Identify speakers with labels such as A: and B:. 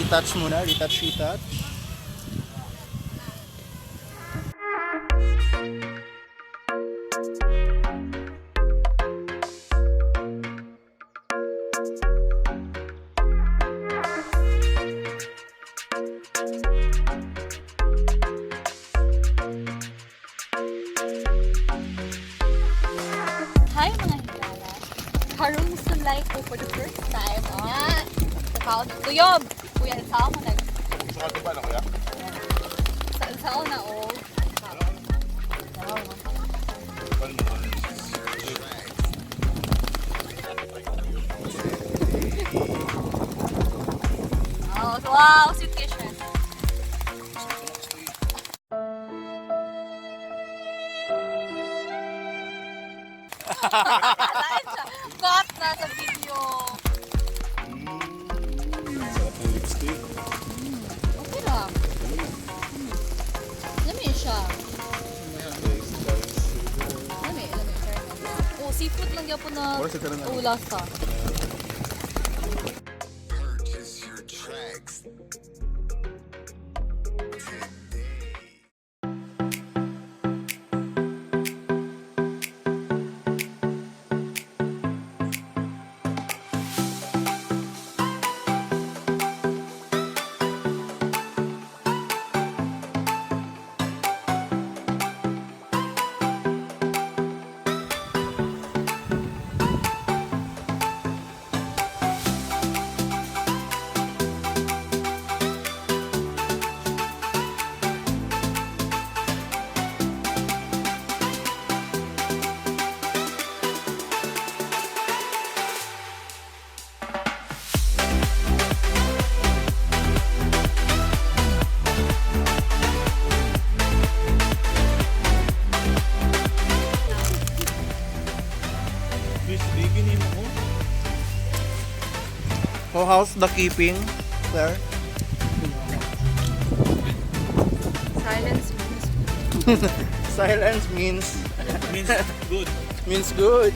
A: Retouch muna, retouch, retouch.
B: Hi, mga higala. Karon sulay ko for the first time. Ah, sa kuyob. Kuya, sa ako nag
C: Gusto ka ba na, kuya?
B: Sa na oh. Oh, wow, sweet kisses. Cut na sa video.
C: Sarap ng lipstick.
B: Okay lang. Lami siya. Lami, lami. Oh, seafood lang gyapon na.
C: Wala sa tanan.
B: Oh, lasa.
D: Purchase your tracks today.
C: Fish, baby name ako.
A: So how's the keeping, sir?
B: Silence means
A: Silence means
C: Means good.
A: means good.